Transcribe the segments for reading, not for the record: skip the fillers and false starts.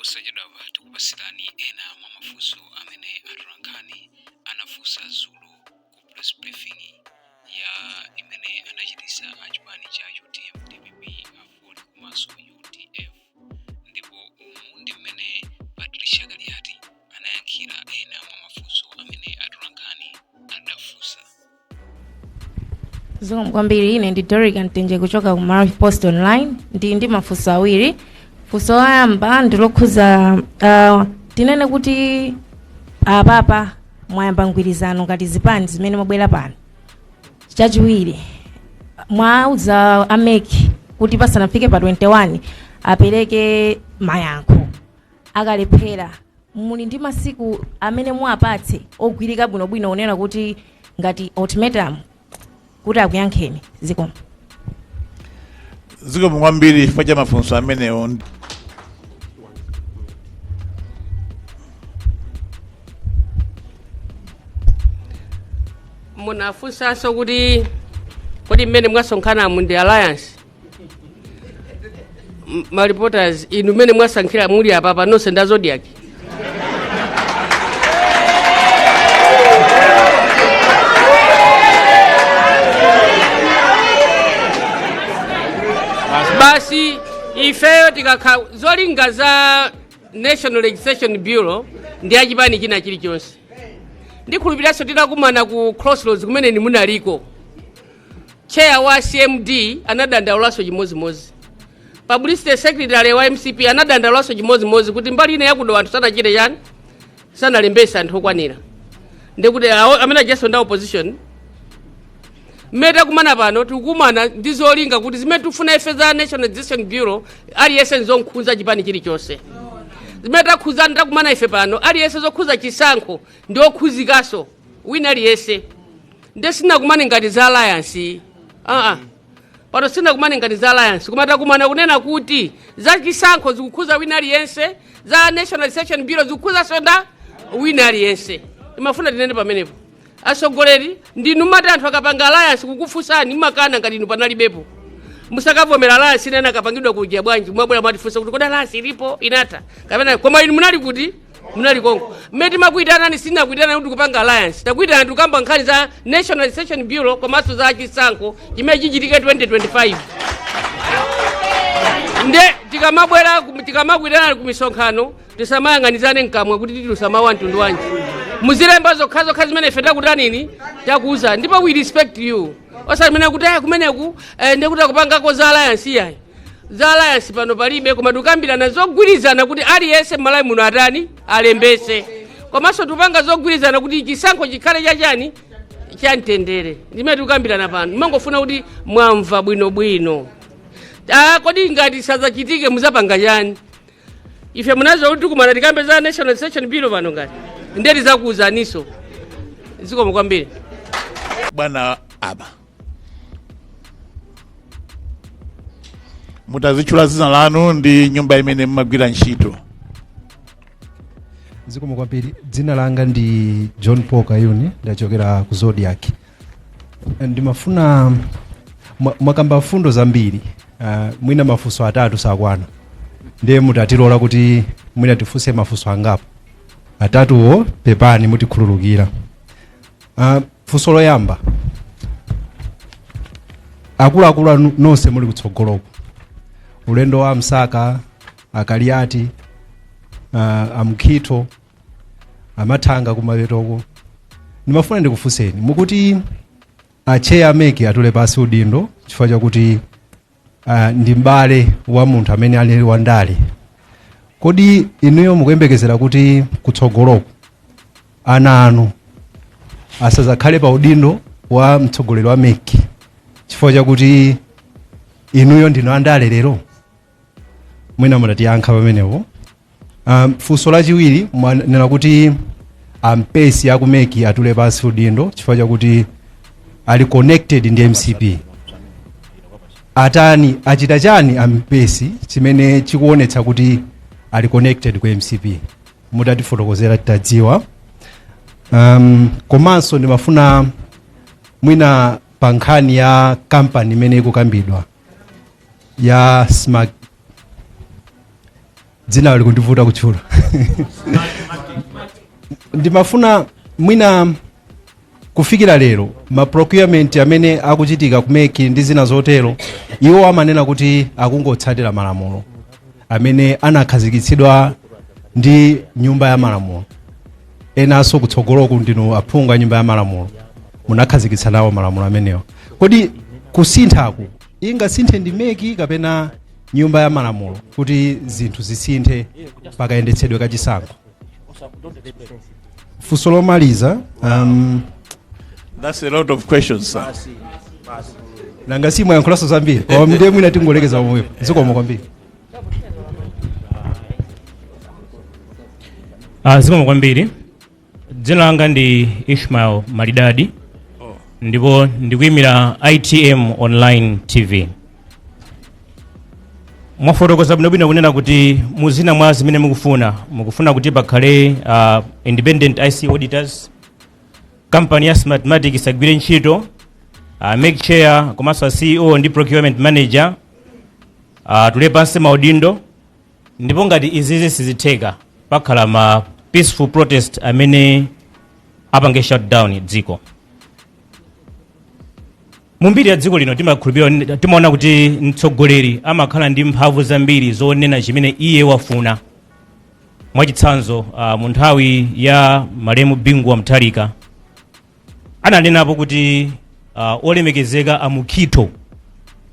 Posachedwapa tikupasirani ena mwa mafunso amene atolankhani anafunsa dzulo ku press briefing ya imene anachitisa a chipani cha UTM, DPP, AFORD komanso UDF, ndipo umu ndi mmene Patricia Kaliati anayankhira ena mwa mafunso amene atolankhani adafunsa. Zikomo kwambiri. Ine ndi Dorica Mtenje kuchoka ku Malawi Post Online. Ndi mafunso awiri. Funso loyamba ndi lokhuza tinene kuti apapa mwayamba mgwirizano ngati zipani zimene mwabwera pano. Chachiwiri, mwauza a MEC kuti pasanafike pa 21 apereke mayankho. Akalephera, muli ndi masiku amene muwapatse ogwirika bwinobwino, kunena kuti ngati ultimatum, kuti akuyankheni? Zikomo. Zikomo kwambiri chifukwa cha mafunso amenewo. Munafunsanso kuti kodi mmene mwasonkhanamo ndi alliance? Ma reporters inu, mmene mwasankhira muli apapa nonse nda Zodiak. Basi, ifeyo tikakha zolinga za National Registration Bureau ndi achipani china chilichonse, ndikhulupiriranso titakumana ku Crossroads kumene ni munaliko, chair wa CMD anadandaulanso chimodzimodzi, publicity secretary wa MCP anadandaulanso chimodzimodzi, kuti mbali ine yakudo anthu sanachite chani, sanalembese anthu okwanira. Ndikuti amene ajaso nda opposition. Mmene takumana pano, tikukumana ndi zolinga kuti zimene tikufuna ife za National Registration Bureau, aliyense nzonkhudza chipani chilichonse. Zimene takhuzana, takumana ife pano, aliyense zokhudza chisankho ndi okhudzikaso wina aliyense. Nde sinakumane ngati za alliance, aa, pano sinakumane ngati za alliance, koma takumana kunena kuti za chisankho zikukhudza wina aliyense, za National Registration Bureau zikukhudzaso nda wina aliyense. Imafuna tinene pamenepo, atsogoleri ndinu mati anthu akapanga alliance kukufunsani mmakana ngati inu panalibepo. Musakavomera alliance inene akapangidwa kuja bwanji, mwabwera mwatifunsa kuti kodi alliance ilipo, inatha kapena? Koma inu munali kuti? Munali konko mmene timakuitanani. Sinakuitanani kuti kupanga alliance, takuitana tikukamba nkhani za National Registration Bureau komanso za chisankho chimene chichitike 2025. Nde tikamabwera, tikamakuitanani ku misonkhano, tisamayang'anizane mkamwa kuti titusamawa mtundu wanji. Muzilemba zokhazokha zimene ife takutanini, takuuza, ndipo we respect you. Osati mene kuti "Ah, kumeneku ndikuti akupangako za alliance." Iyayi, za alliance pano palibe, koma tikukambirana zogwirizana kuti aliyense m'Malawi muno atani, alembese, komanso tikupanga zogwirizana kuti chisankho chikhale chachani, chamtendere. Ndimene tikukambirana pano. Ndimangofuna kuti mwamva bwinobwino. Ah, kodi ngati sazachitike muzapanga chani? Ife munazo kuti tikumana tikambe za National Registration Bureau pano, ngati ndiye tizakuuzaniso. Zikomo kwambiri. Bwana, apa mutazitchula dzina lanu ndi nyumba imene mumagwira ntchito. Zikomo kwambiri. Dzina langa ndi John Paul Kayuni, ndachokera ku Zodiak. Ndimafuna mwakamba mfundo zambiri, mwina mafunso atatu sakwana, ndiye mutatilola kuti mwina tifunse mafunso angapo. Atatuwo pepani, mutikhululukira. Funso loyamba, akuluakulu anu nonse muli kutsogoloko, ulendo wa Msaka, Akaliati, Amkhito, Amathanga kumapetoko, ndimafuna ndikufunseni. Mukuti a chair MEC atule pasi udindo chifukwa chakuti ndi m'bale wa munthu amene ali wandale. Kodi inuyo mukuyembekezera kuti kutsogoloko ana anu asazakhale pa udindo wa mtsogoleri wa MEC chifukwa chakuti inuyo ndinu andale lero? Mwina mutatiyankha pamenepo. Funso lachiwiri, mwanena kuti ampesi aku MEC atule pansi udindo chifukwa chakuti ali connected ndi MCP. Atani, achita chani ampesi chimene chikuonetsa kuti ali connected ku MCP? Mutatifotokozera titadziwa. Komanso ndimafuna mwina pa nkhani ya kampani imene ikukambidwa ya Smart Dzina likundivuta kutchula. Ndimafuna mwina kufikira lero ma procurement amene akuchitika ku MEC ndi zina zotero, iwo amanena kuti akungotsatira malamulo amene anakhazikitsidwa ndi Nyumba ya Malamulo. Enanso kutsogoloku ndinu aphungu a Nyumba ya Malamulo, munakhazikitsa nawo malamulo amenewa. Kodi kusinthaku ingasinthe ndi MEC kapena Nyumba ya Malamulo kuti zinthu zisinthe pakayendetsedwe kachisankho? Funso lomaliza, That's a lot of questions, sir. Nanga simwayankhulanso zambiri, koma ndiye mwina tingolekeza pomwepo. Zikomo kwambiri. Zikomo kwambiri. Dzina langa ndi Ishmael Malidadi ndipo ndikuyimira ITM Online TV. Mwafotokoza bwinobwino kunena kuti muzina mwa zimene mukufuna, mukufuna kuti pakhale independent IC auditors, kampani ya Smartmatic isagwire ntchito, MEC chair komanso CEO ndi procurement manager atule pansi maudindo, ndipo ngati izizi sizitheka pakhala ma peaceful protest amene apange shutdown dziko. Mumbiri ya dziko lino timakhulupirira, timaona kuti mtsogoleri amakhala ndi mphamvu zambiri zonena chimene iye wafuna. Mwachitsanzo, mu nthawi ya malemu Bingu wa Mutharika ananenapo kuti olemekezeka amukhito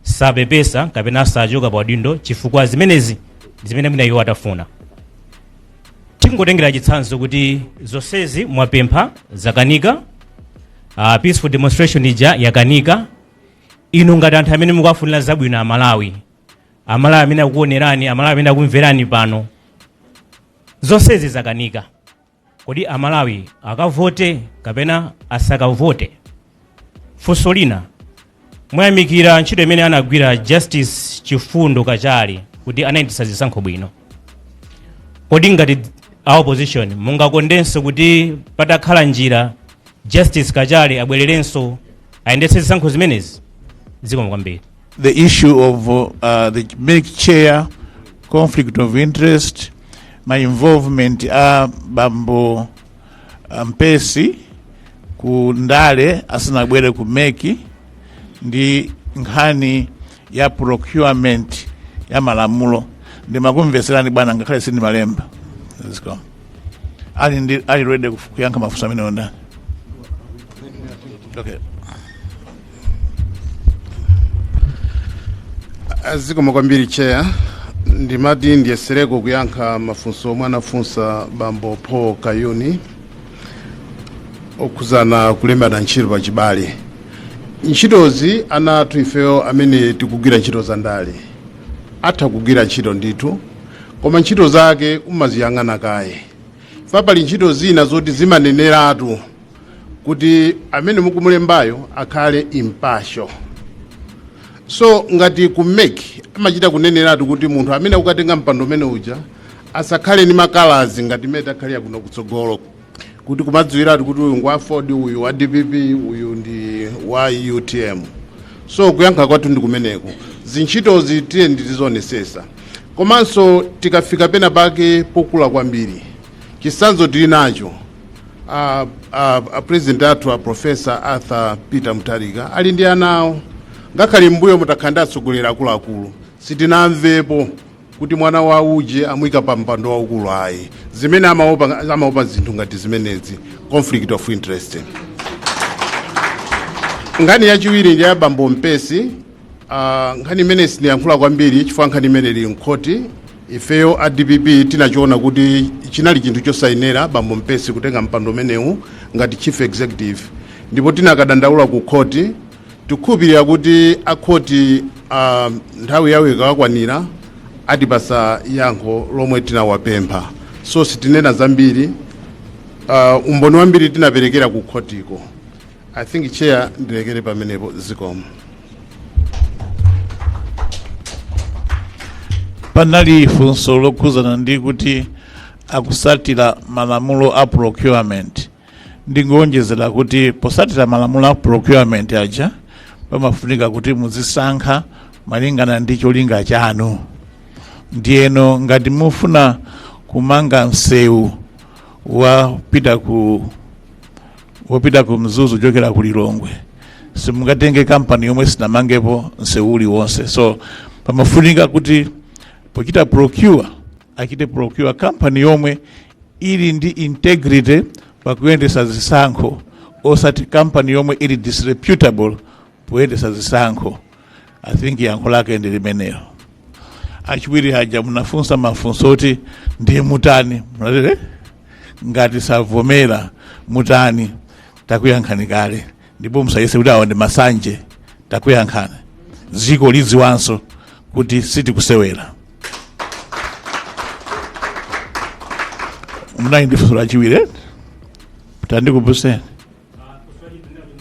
sapepesa kapena sachoka pa udindo chifukwa zimenezi zimene mwina iwo atafuna. Tingotengera chitsanzo kuti zonsezi mwapempha zakanika, peaceful demonstration ija yakanika. Inu ngati anthu amene mukuwafunira zabwino Amalawi, Amalawi amene akuonerani, Amalawi amene akumverani pano, zonsezi zakanika, kodi Amalawi akavote kapena asakavote? Funso lina, mwayamikira ntchito imene anagwira Justice Chifundo Kachali kuti anayendetsa zisankho bwino. Kodi ngati a opposition mungakondenso kuti patakhala njira Justice Kachali abwererenso ayendetse zisankho zimenezi? Zikomo kwambiri. The issue of the MEC chair, conflict of interest, my involvement a bambo Mpesi ku ndale asanabwere ku MEC, ndi nkhani ya procurement ya malamulo. Ndimakumveserani bwana, ngakhale sindimalemba. Zikomo. Ali ndi ali ready kuyankha mafunso amenewo ndani? Okay. Zikomo kwambiri, Chair. Ndimati ndiyesereko kuyankha mafunso omwe anafunsa bambo Paul Kayuni okhuzana kulembana ntchito pachibale. Ntchitozi, ana athu ifeyo amene tikugwira ntchito za ndale atha kugwira ntchito ndithu, koma ntchito zake umaziyang'ana kaye. Fa pali ntchito zina zoti zimaneneratu kuti amene mukumulembayo akhale impartial. So ngati ku MEC amachita kuneneratu kuti munthu amene akukatenga mpando umene uja asakhale ndi makalazi ngati imene takhalira kuno kutsogolo, kuti kumadziwiratu kuti uyu ngwa AFORD, uyu wa DPP, uyu ndi wa UTM. So kuyankha kwathu ndi kumeneko. Zintchitozi tiye nditizionesesa, komanso tikafika pena pake pokula kwambiri, chitsanzo tili nacho, a president athu a Professor Arthur Peter Mutharika ali ndi ana awo. Ngakhale mbuyo mutakhala ndi atsogoleri akuluakulu, sitinamvepo kuti mwana wa uje amuyika pa mpando waukulu, ayi. Zimene amaopa zinthu ngati zimenezi, conflict of interest. Nkhani yachiwiri ndi ya bambo Mpesi. Nkhani imene sindiyankhula kwambiri chifukwa nkhani imene ili mkhoti. Ifeyo a DPP tinachiona kuti chinali chinthu chosayenera bambo Mpesi kutenga mpando umenewu ngati chief executive, ndipo tinakadandaula ku khoti. Tikukhulupirira kuti akhoti, nthawi yawo ikakwanira, atipasa yankho lomwe tinawapempha. So sitinena zambiri. Umboni wambiri tinaperekera ku khotiko. I think, Chair, ndilekere pamenepo. Zikomo. Panali funso lokhuzana ndi kuti akusatira malamulo a procurement. Ndingonjezera kuti posatira malamulo a procurement aja pamafunika kuti muzisankha malingana ndi cholinga chanu. Ndiyeno ngati mufuna kumanga msewu wopita ku Mzuzu kuchokera ku Lilongwe, simungatenge kampani yomwe sinamangepo msewu uliwonse. So pamafunika kuti pochita procure, achite procure kampani yomwe ili ndi integrity pakuyendesa zisankho, osati kampani yomwe ili disreputable poyendesa zisankho. I think yankho lake ndi limenelo. Achiwiri aja munafunsa mafunso oti ndiye mutani, munatere ngati savomera mutani? Takuyankhani kale, ndipo musayese kuti awa ndi masanje. Takuyankhani, dziko lidziwanso kuti sitikusewera. Munali ndi funso lachiwiri, eh? Tandikumbuseni.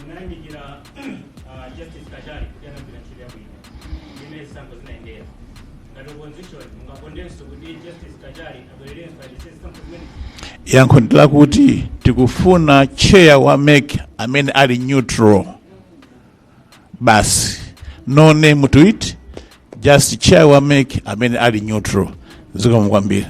Munayamikira Justice Kachali kuti anagwira ntchito yabwino imene zisankho zinayendera. Ngati opposition, mungakondenso kuti Justice Kachali abwererenso ayendetse zisankho zimene? Yankho ndilakuti tikufuna chair wa MEC amene ali neutral basi, no name to it, just chair wa MEC amene ali neutral. Zikomo kwambiri.